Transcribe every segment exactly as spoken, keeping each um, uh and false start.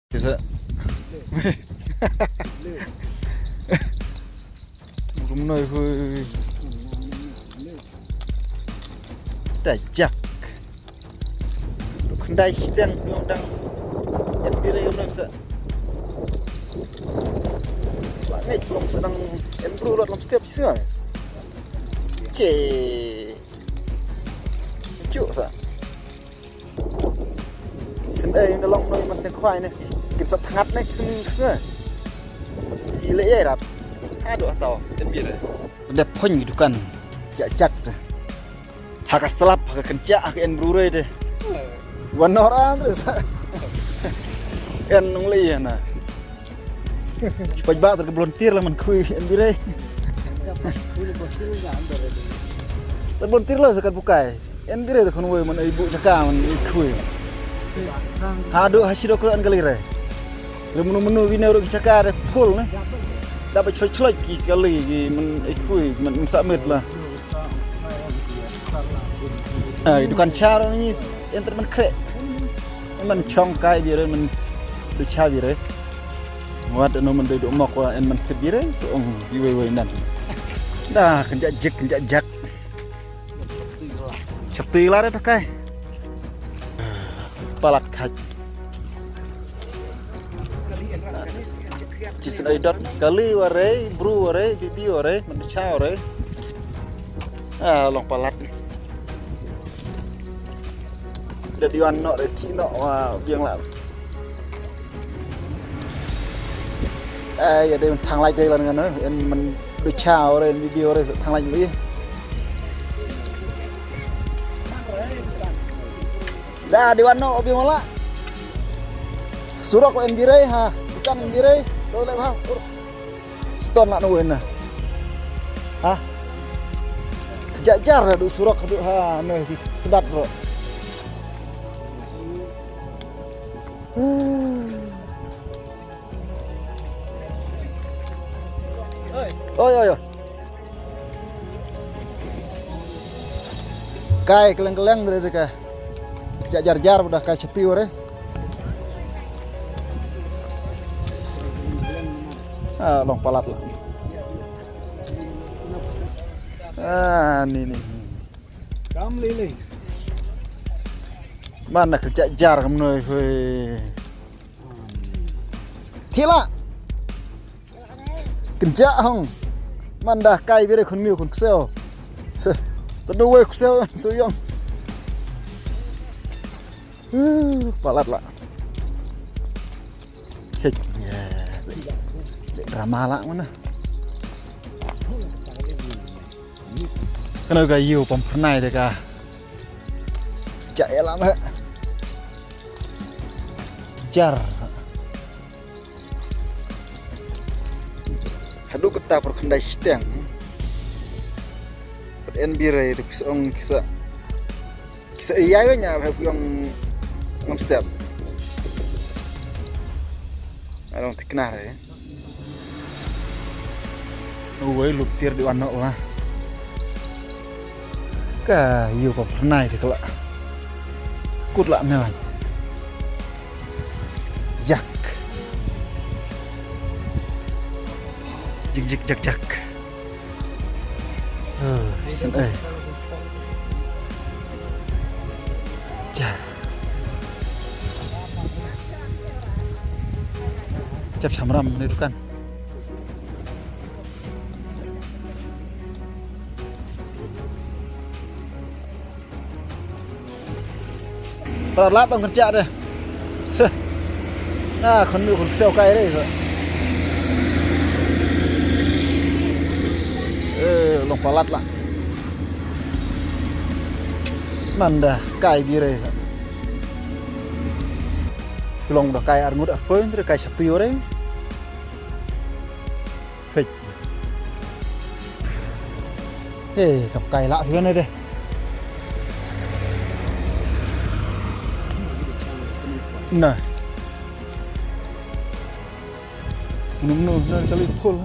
Kisa. Kumno hui. Da jak. Khyndai shiteng ïong dang. Yan pire ïong sa. Ba ngai kong sedang yan bru lot lam step sisa. Che. Cuk sa. Sngewdei na long noi man seng khwai ne. Kin sa thngat ne seng seng. Ile ye rat. Aduh tau. Yan pire. Dep pon dukan. Jak jak. Ha ka slap, ha ka kynjah, ha ka en brurei de. Wan nor an terus. Kan nong lei na. Chupa ba ter ka volunteer la man khui en birei. Ter volunteer la sa ka bukai. En birei te khon wei man ai bu jaka man ai khui. Haduh ha shi dok an kali re. Le menu menu wina ro ki jaka de full ne. Dapat chloi chloi ki kali ki man ai khui man sa met la. Ai dukan cha ro ni enter man kre. Man chong kai bire man du cha bire. Wat no man du mok wa en man kre bire so ong iwei wei nan. Da kynjah jik kynjah jak. Chapti la re takai. Palat khaj. Chi sngewdei dot kali warei, bru warei, bibi warei, man cha warei. Ah, long palat. Da diwan no re thi no wa biang la. Eh, ya dei thang lai dei lan ngan, en man du cha warei, bibi warei thang lai li. Da diwan no obi mala. Surok ko en birei ha, ikan en birei, do le ha. Ston la no en. Ha? Jajar du surok du ha no ki sedat bro. Oi oi oi. Kai keleng-keleng dre dre kai. Jar jar jar udah kai cheti ware. Ah, long palat la. Ah, ni ni. Kam lele. Mana kerja jar kam noi hoi. Thila. Kynjah hong. Manda kai bire khun miu khun kseo. Se. Tadu wei kseo su yong. Uh, palat la. Cek. Ya. Drama la mana. Kano ka yu pom pernai de ka. Cak ya lama. Jar. Haduh kata por khyndai shiteng. Pat en bire tu kisa ong kisa. Kisa ïa ïa nya ha ong ngam step. Arong tikna re. Uwei lup tir di wan no wa. Ka yu pa pernai te kala. Kut la me wan. Jak. Jik jik jak jak. Oh, sen eh. Jar. Chap chamram ni dukan. Palat la tong kerja deh. Seh. Ah, khun mi khun kseo kai re. Eh, long palat la. Manda kai bire. Long da kai arngut arpoin, kai shakti ore. Hei. Hei, kap kai la phi ne de. Nah. Munu munu na kali full.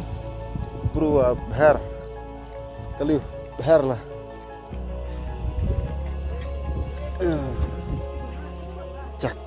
Bru ah, bher. Kali bher la. Chak.